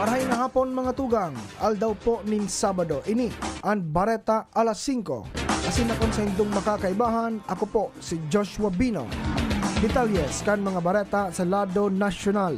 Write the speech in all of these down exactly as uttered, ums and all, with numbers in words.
Marahay na hapon, mga tugang. Aldaw po nin Sabado, ini an Bareta alas singko. Asin na kun sa indong makakaibahan, ako po si Joshua Bino. Detalyes kan mga bareta sa lado nasyonal.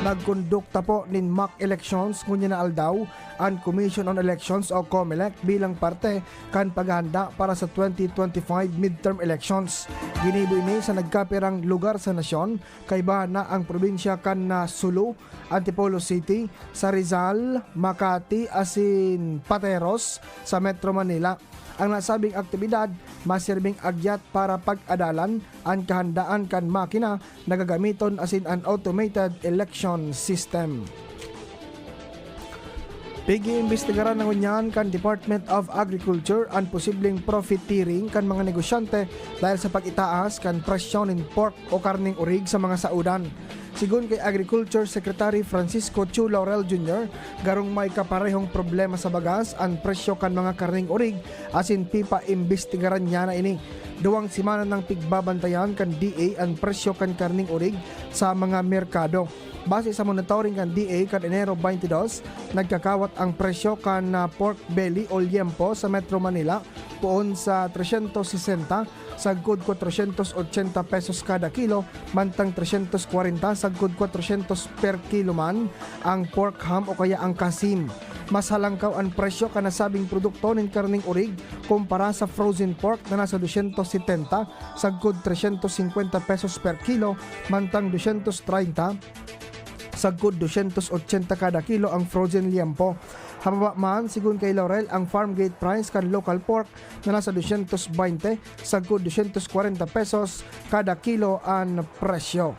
Nagkondukta po nin mock elections ngunyan na aldaw an Commission on Elections o COMELEC bilang parte kan paghahanda para sa twenty twenty-five midterm elections. Ginibo ini sa nagkapirang lugar sa nasyon, kaiba na ang probinsya kan na Sulu, Antipolo City, sa Rizal, Makati asin Pateros sa Metro Manila. Ang nasabing aktibidad masirbing agyat para pag-adalan an kahandaan kan makina na gagamiton asin an automated election system. Pig-iimbestigaran na ngunyan kan Department of Agriculture an posibleng profiteering kan mga negosyante dahil sa pag-itaas kan presyo nin pork o karneng orig sa mga saodan. Sigon kay Agriculture Secretary Francisco Chu Laurel Junior, garong may kaparehong problema sa bagas an presyo kan mga karneng orig asin pipaimbestigaran niya na ini. Duwang semana nang pigbabantayan kan D A an presyo kan karneng orig sa mga merkado. Base sa monitoring kan D A kan Enero twenty-two, nagkakawat ang presyo kan, ah, pork belly o liempo sa Metro Manila poon sa tresyentos sesenta sagkod kwatrosyentos otsenta pesos kada kilo, mantang tresyentos kwarenta sagkod kwatrosyentos per kilo man ang pork ham o kaya ang kasim. Mas halangkaw an presyo kan nasabing produkto nin karneng orig kumpara sa frozen pork na nasa dosyentos setenta sagkod tresyentos singkwenta pesos per kilo, mantang dosyentos treinta sagkod dosyentos otsenta kada kilo ang frozen liempo. Hababa man, sigon kay Laurel, ang farm gate price kan local pork na nasa dosyentos baynte sagkod dosyentos kwarenta pesos kada kilo an presyo.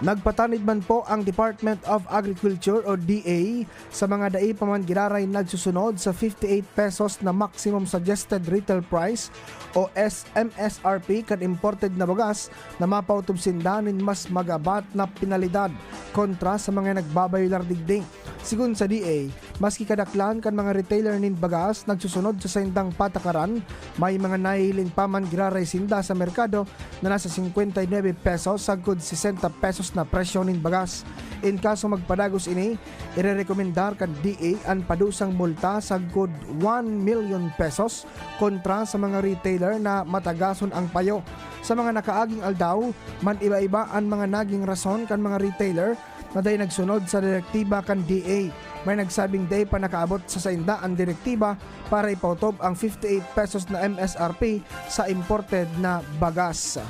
Nagpatanid man po ang Department of Agriculture o D A sa mga dai pa man giraray nagsusunod sa fifty-eight pesos na maximum suggested retail price o S M S R P kan imported na bagas na mapautob sinda nin mas magabat na penalidad kontra sa mga nagbabayolar digdi. Sigon sa D A, maski kadaklan kan mga retailer nin bagas nagsusunod sa saindang patakaran, may mga nahihiling pa man giraray sinda sa merkado na nasa singkwenta y nuebe pesos sagkod sesenta pesos na presyo nin bagas. In kaso magpadagos ini, irerekomendar kan D A an padusang multa sagkod one million pesos kontra sa mga retailer na matagason ang payo. Sa mga nakaaging aldaw, man-iba-iba an mga naging rason kan mga retailer na dai nagsunod sa direktiba kan D A. May nagsabing dai pa nakaabot sa sainda an direktiba para ipautob ang fifty-eight pesos na M S R P sa imported na bagas.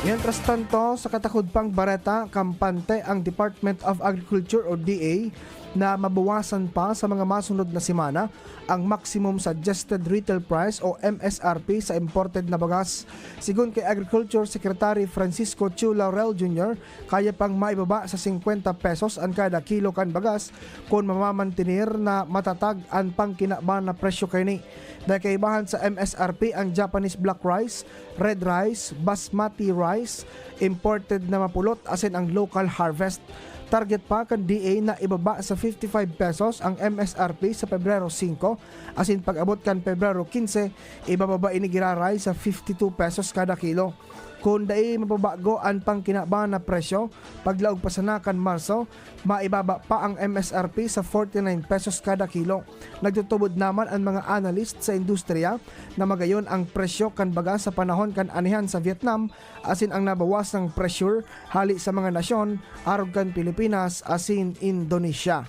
Mientras tanto, sa katakod pang bareta, kampante ang Department of Agriculture o D A na mabawasan pa sa mga masunod na semana ang maximum suggested retail price o M S R P sa imported na bagas. Sigon kay Agriculture Secretary Francisco Chu Laurel Junior, kaya pang maibaba sa singkwenta pesos an kada kilo kan bagas kun mamamantener na matatag an pangkinaban na presyo kaini. Dai kaibahan sa M S R P ang Japanese black rice, red rice, basmati rice, imported na mapulot asin ang local harvest. Target pa kan D A na ibaba sa fifty-five pesos ang M S R P sa Pebrero singko, asin pag-abot kan Pebrero kinse, ibababa ini giraray sa fifty-two pesos kada kilo. Kun dai mababago an pangkinaban na presyo, paglaog pa sana kan Marso, maibaba pa ang M S R P sa forty-nine pesos kada kilo. Nagtutubod naman an mga analyst sa industriya na magayon ang presyo kan baga sa panahon kan anihan sa Vietnam asin ang nabawasang pressure hali sa mga nasyon arog kan Pilipinas asin Indonesia.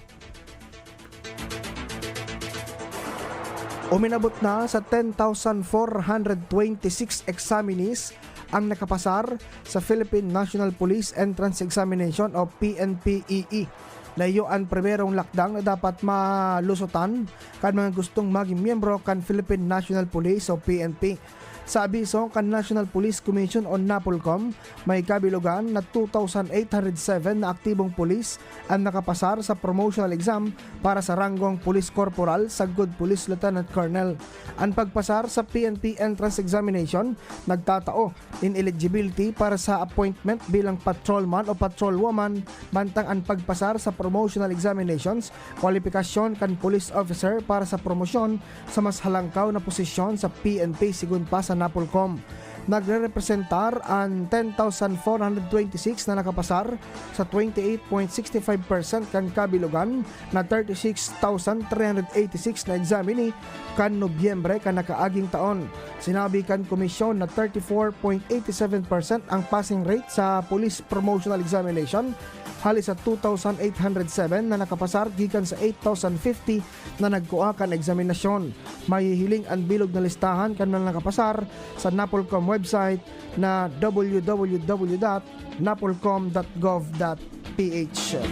Uminabot na sa ten thousand four hundred twenty-six examinees ang nakapasar sa Philippine National Police Entrance Examination o P N P E E. Naiyo an primerong lakdang na dapat malusotan kan mga gustong magin miyembro kan Philippine National Police o P N P. Sa abiso kan National Police Commission o NAPOLCOM, may kabilogan na two thousand eight hundred seven na aktibong pulis an nakapasar sa promotional exam para sa ranggong Police Corporal sagkod Police Lieutenant Colonel. An pagpasar sa P N P Entrance Examination nagtatao nin eligibility para sa appointment bilang patrolman o patrolwoman, mantang an pagpasar sa promotional examinations, kwalipikasyon kan police officer para sa promosyon sa mas halangkaw na posisyon sa P N P, sigon pa sa NAPOLCOM. nagrerepresentar an ten thousand four hundred twenty-six na nakapasar sa twenty-eight point six five percent kan kabilogan na thirty-six thousand three hundred eighty-six na examinee kan Nobyembre kan nakaaging taon. Sinabi kan komisyon na thirty-four point eight seven percent ang passing rate sa police promotional examination, hali sa two thousand eight hundred seven na nakapasar gikan sa eight thousand fifty na nagkua kan eksaminasyon. Mahihiling an bilog na listahan kan mga nakapasar sa NAPOLCOM website na w w w dot napolcom dot gov dot p h.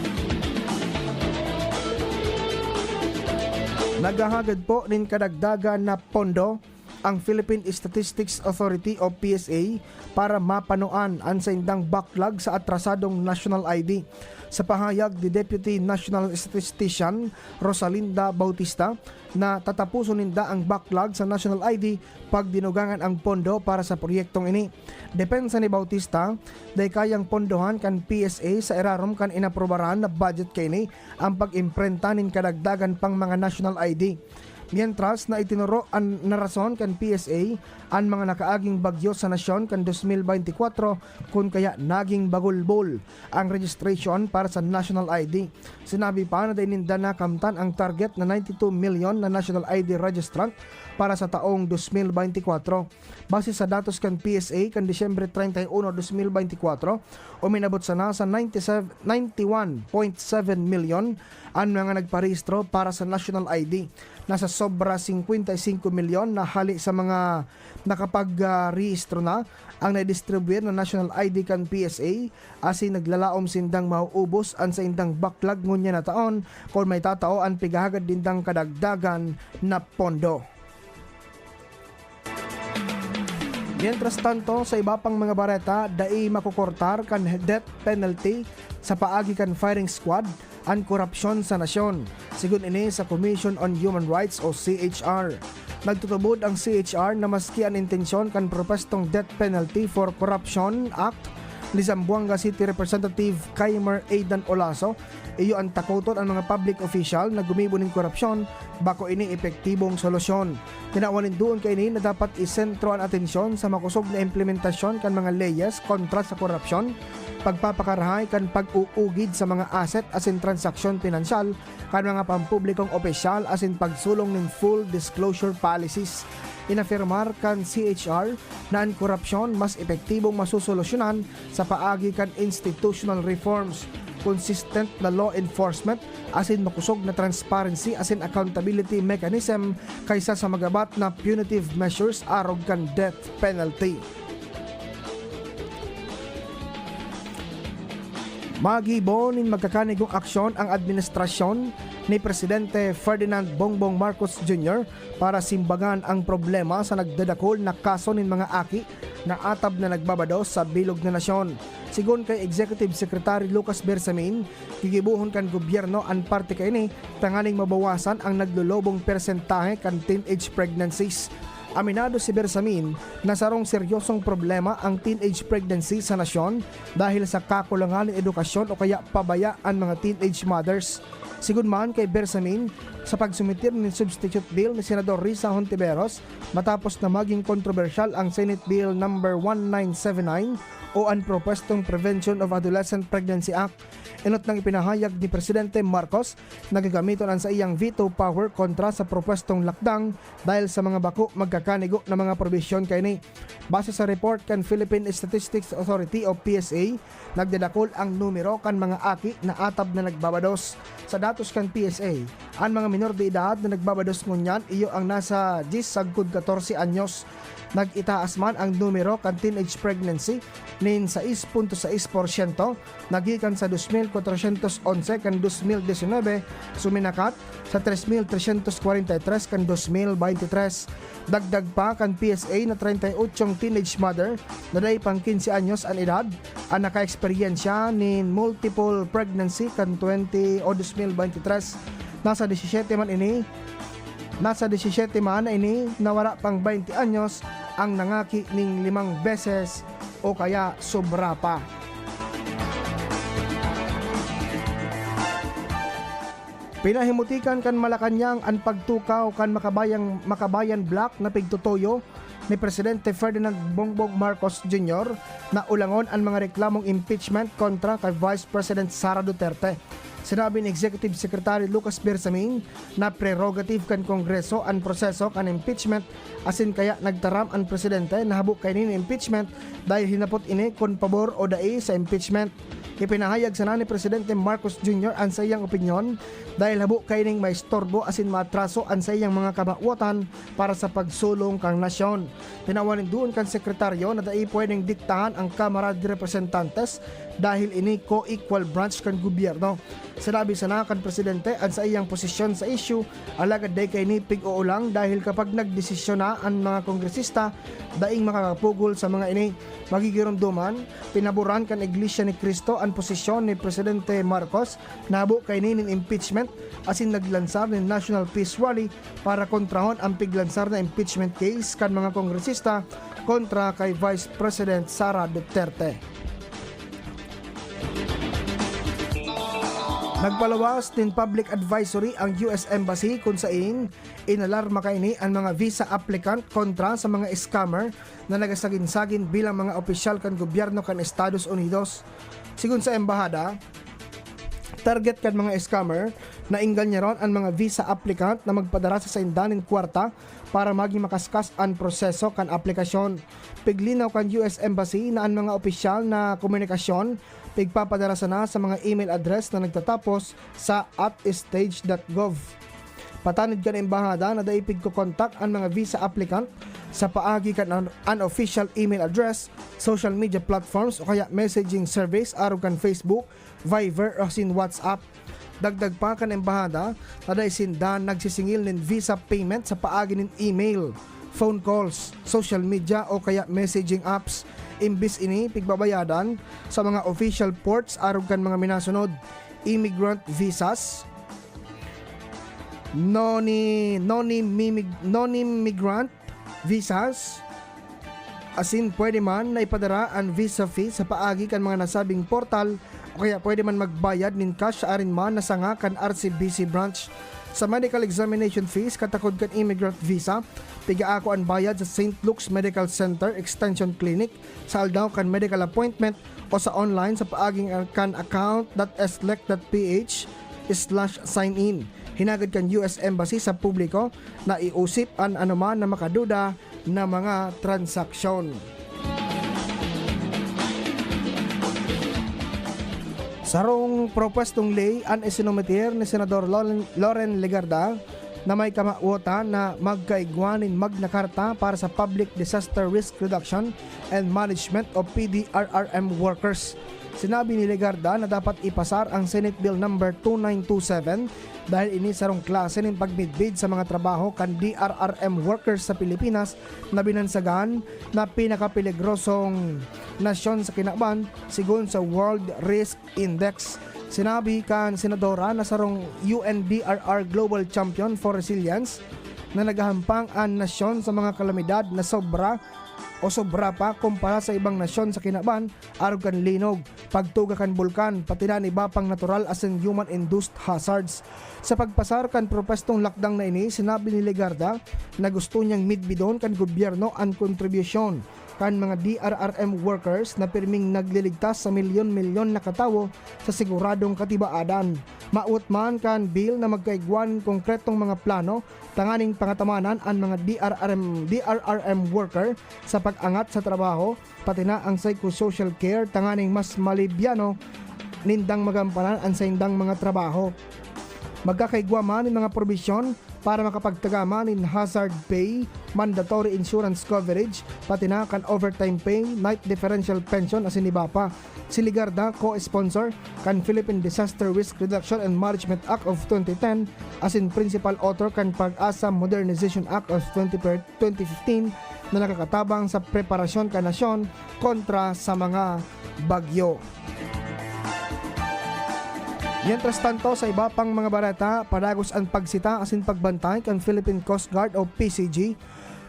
Naghahagad po nin kadagdagan na pondo ang Philippine Statistics Authority o P S A para mapanuan an saindang backlog sa atrasadong national I D. Sa pahayag ni Deputy National Statistician Rosalinda Bautista, na tatapuson ninda ang backlog sa national I D pag dinugangan ang pondo para sa proyektong ini. Depensa ni Bautista, dai kayang pondohan kan P S A sa irarom kan inaprubaran na budget kaini ang pag-imprenta nin kadagdagan pang mga national I D. Mientras na itinuro an, na rason kan P S A an mga nakaaging bagyo sa nasyon kan dos mil baynte kwatro, kun kaya naging bagulbol ang registration para sa national I D. Sinabi pa na dai ninda nakamtan ang target na ninety-two million na national I D registrant para sa taong dos mil baynte kwatro. Base sa datos kan P S A kan Disyembre treinta y uno, dos mil baynte kwatro, uminabot sana sa ninety-seven, ninety-one point seven million an mga nagparehistro para sa national I D. Nasa sobra singkwenta y singko milyon na hali sa mga nakapag, ah, rehistro na ang nadistribuir na national I D kan P S A, asin naglalaom sindang mauubos an saindang backlog ngunyan na taon kun may tatao an pighahagad nindang kadagdagan na pondo. Mientras tanto, sa iba pang mga bareta, dai makokortar kan death penalty sa paagi kan firing squad an korapsyon sa nasyon, sigon ini sa Commission on Human Rights o C H R. Nagtutubod ang C H R na maski an intensyon kan propwestong Death Penalty for Corruption Act ni Zamboanga City Representative Keimer Aidan Olaso, iyo an takoton an mga public official na gumibo nin korapsyon, bako ini epektibong solusyon. Tinawan nindoon kaini na dapat isentro an atensyon sa makosog na implementasyon kan mga leyes kontra sa korapsyon, pagpapakarahay kan pag-uugid sa mga asset asin transaksyon pinansyal kan mga pampublikong opisyal asin pagsulong nin full disclosure policies. Inafirmar kan C H R na an korapsyon mas epektibong masosolusyonan sa paagi kan institutional reforms, consistent na law enforcement, asin makosog na transparency asin accountability mechanism kaysa sa magabat na punitive measures arog kan death penalty. Magibo nin magkakanigong aksyon ang administrasyon ni Presidente Ferdinand Bongbong Marcos Junior para simbagan ang problema sa nagdadakul na kaso nin mga aki na atab na nagbabados sa bilog na nasyon. Sigon kay Executive Secretary Lucas Bersamin, gigibohon kan gobyerno an parte kaini tanganing mabawasan ang naglolobong persentahe kan teenage pregnancies. Aminado si Bersamin na sarong seryosong problema ang teenage pregnancy sa nasyon dahil sa kakulangan nin edukasyon o kaya pabaya an mga teenage mothers. Sigon man kay Bersamin, sa pagsumitir nin substitute bill ni Senador Risa Hontiveros matapos na maging kontrobersyal ang Senate Bill number one nine seven nine o an propwestong Prevention of Adolescent Pregnancy Act, enot nang ipinahayag ni Presidente Marcos na gagamiton an saiyang veto power kontra sa propwestong lakdang dahil sa mga bako magkakanigo na mga probisyon kaini. Base sa report kan Philippine Statistics Authority o P S A, nagdadakul ang numero kan mga aki na atab na nagbabados. Sa datos kan P S A, an mga minor de edad na nagbabados ngunyan iyo ang nasa diyes sagkod katorse anyos. Nag-itaas man ang numero kan teenage pregnancy nin sais punto sais porsyento na gikan sa dos mil kwatrosyentos onse kan dos mil disinwebe, suminakat sa tres mil tresyentos kwarenta y tres kan dos mil baynte tres. Dagdag pa kan P S A na treinta y ocho teenage mother na dai pang quince anyos an edad an nakaeksperyensya nin multiple pregnancy kan twenty o dos mil baynte tres. Nasa disisiyete man ini, nasa disisiyete man na ini na wala pang baynte anyos ang nangaki ning limang beses o kaya sobra pa. Pinahimutikan kan Malacañang an pagtukaw kan Makabayang, Makabayan Block na pigtutuyo ni Presidente Ferdinand Bongbong Marcos Junior na ulangon an mga reklamong impeachment kontra kay Vice President Sara Duterte. Sinabi ni Executive Secretary Lucas Bersamin na prerogative kan Kongreso an proseso kan impeachment, asin kaya nagtaram an presidente na habo kaini nin impeachment dahil hinapot ini kun pabor o dai sa impeachment. Ipinahayag sana ni Presidente Marcos Junior an saiyang opinyon dahil habo kaining maistorbo asin maatraso an saiyang mga kamawotan para sa pagsulong kan nasyon. Tinawan nin duon kan sekretaryo na dai pwedeng diktahan ang Kamara de Representantes dahil ini co-equal branch kan gobyerno. Sinabi sana kan presidente an saiyang posisyon sa isyu, alagad dai kaini pig-uulang dahil kapag nagdesisyon na an mga kongresista, daing makakapugol sa mga ini. Magigiromdoman, pinaboran kan Iglesia ni Cristo an posisyon ni Presidente Marcos na habo kaini nin impeachment asin naglansar nin National Peace Rally para kontrahon an piglansar na impeachment case kan mga kongresista kontra kay Vice President Sara Duterte. Nagpaluwas nin public advisory ang U S Embassy, kun sain inalarma kaini an mga visa applicant kontra sa mga scammer na nagasagin-sagin bilang mga opisyal kan gobyerno kan Estados Unidos. Sigon sa embahada, target kan mga scammer na engganyaron an mga visa applicant na magpadara sa sainda nin kwarta para magin makaskas an proseso kan aplikasyon. Piglinaw kan U S Embassy na an mga opisyal na komunikasyon pigpapadara sana sa mga email address na nagtatapos sa at stage dot gov. Patanid kan embahada na dai pigkokontak an mga visa applicant sa paagi kan un-, unofficial email address, social media platforms o kaya messaging service arog kan Facebook, Viber o sin WhatsApp. Dagdag pa kan embahada na dai sinda nagsisingil nin visa payment sa paagi nin email, phone calls, social media o kaya messaging apps. Imbis ini, pigbabayadan sa mga official ports arog kan mga minasunod: immigrant visas, noni-, noni-mimig-, non-immigrant visas, asin pwede man na ipadara an visa fee sa paagi kan mga nasabing portal, o kaya pwede man magbayad nin cash sa arin man na sanga kan R C B C branch. Sa medical examination fees katakod kan immigrant visa, pigaako an bayad sa Saint Luke's Medical Center Extension Clinic, sa aldaw kan medical appointment o sa online sa paagi kan account dot S L E C dot P H slash sign in. Hinagad kan U S Embassy sa publiko na iusip an anoman na makaduda na mga transaksyon. Sarong propwestong ley an isinumeter ni Senador Loren, Loren Legarda na may kamawotan na magkaigwa nin Magna Carta para sa Public Disaster Risk Reduction and Management o P D R R M workers. Sinabi ni Legarda na dapat ipasar ang Senate Bill Number two nine two seven dahil ini sarong klase nin pagmidbid sa mga trabaho kan D R R M workers sa Pilipinas na binansagan na pinakapeligrosong nasyon sa kinaban, sigon sa World Risk Index. Sinabi kan senadora na sarong U N D R R Global Champion for Resilience na naghahampang an nasyon sa mga kalamidad na sobra o sobra pa kumpara sa ibang nasyon sa kinaban, arog kan linog, pagtuga kan bulkan, pati na an iba pang natural asin human-induced hazards. Sa pagpasar kan propwestong lakdang na ini, sinabi ni Legarda na gusto niyang midbidon kan gobyerno an kontribusyon kan mga D R R M workers na pirming nagliligtas sa milyon-milyon na katawo sa siguradong katibaadan. Mawot man kan bill na magkaigwa nin konkretong mga plano tanganing pangatamanan an mga D R R M, D R R M worker sa pag-angat sa trabaho, pati na ang psychosocial care tanganing mas malibyano nindang magampanan an saindang mga trabaho. Magkakaigwa man nin mga probisyon para makapagtagama nin hazard pay, mandatory insurance coverage, pati na kan overtime pay, night differential pension asin iba pa. Si Legarda, co-sponsor kan Philippine Disaster Risk Reduction and Management Act of twenty ten, asin principal author kan PAGASA Modernization Act of twenty twenty fifteen na nakakatabang sa preparasyon kan nasyon kontra sa mga bagyo. Mientras tanto, sa iba pang mga bareta, padagos an pagsita asin pagbantay kan Philippine Coast Guard o P C G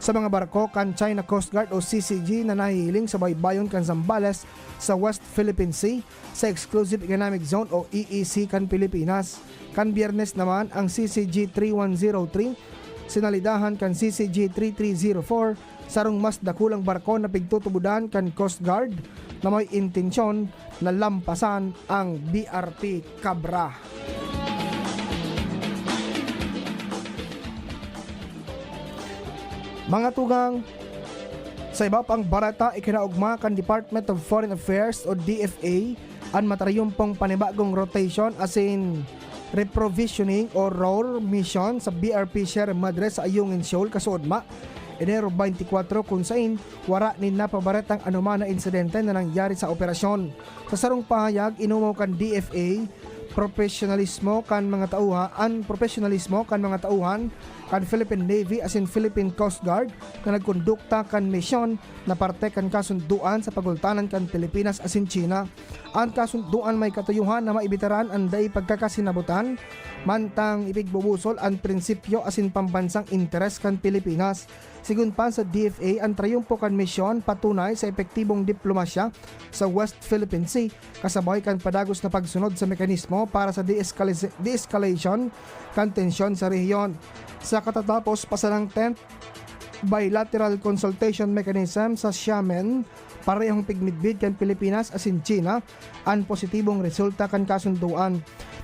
sa mga barko kan China Coast Guard o C C G na nahihiling sa baybayon kan Zambales sa West Philippine Sea sa Exclusive Economic Zone o E E Z kan Pilipinas. Kan Biyernes naman, ang C C G three one zero three, sinalidahan kan C C G three three zero four, sarong mas dakulang barko na pigtutubodan kan Coast Guard na may intensyon na lampasan ang B R P Cabra. Mga tugang, sa iba pang bareta, ikinaogma kan Department of Foreign Affairs o D F A an matarayumpong panibagong rotation asin reprovisioning o ROR mission sa B R P Sierra Madre sa Ayungin Shoal, kasuodma, Enero twenty-four, kun sain wara nin napabaretang anoman na insidente na nangyari sa operasyon. Sa sarong pahayag, inumaw kan D F A, profesionalismo kan mga tauha, an profesionalismo kan mga tauhan kan Philippine Navy asin Philippine Coast Guard na nagkondukta kan misyon na parte kan kasunduan sa pagultanan kan Pilipinas asin China. An kasunduan may katuyohan na maibitaran an dai pagkakasinabutan, mantang ipigbubusol an prinsipyo asin pambansang interes kan Pilipinas. Sigon pa sa D F A, an trayumpo kan misyon patunay sa epektibong diplomasya sa West Philippine Sea, kasabay kan padagos na pagsunod sa mekanismo para sa de-escalation kan tensyon sa rehiyon. Sa katatapos pa sanang tenth Bilateral Consultation Mechanism sa Xiamen, parehong pigmidbid kan Pilipinas asin China an positibong resulta kan kasundoan.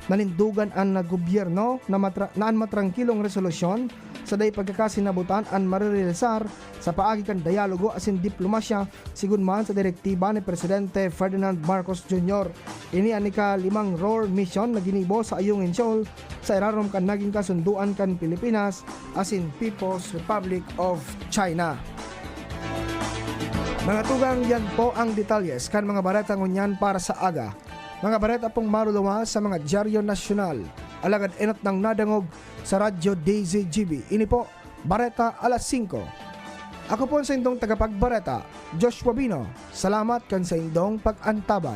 Nanindogan an gobyerno na matra-, na an matrangkilong resolusyon sa dai pagkakasinabutan an marerealisar sa paagi kan dialogo asin diplomasya, sigon man sa direktiba ni Presidente Ferdinand Marcos Junior. Ini an ika-limang ROR mission na ginibo sa Ayungin Shoal sa irarom kan naging kasundoan kan Pilipinas asin People's Republic of China. Mga tugang, yan po ang detalyes kan mga bareta ngunyan para sa aga. Mga bareta pong maruluwas sa mga dyaryo nasyonal, alagad enot nang nadangog sa Radyo D Z G B. Ini po, Bareta Alas Singko. Ako po ang saindong tagapagbareta, Joshua Bino. Salamat kan saindong pag-antabay.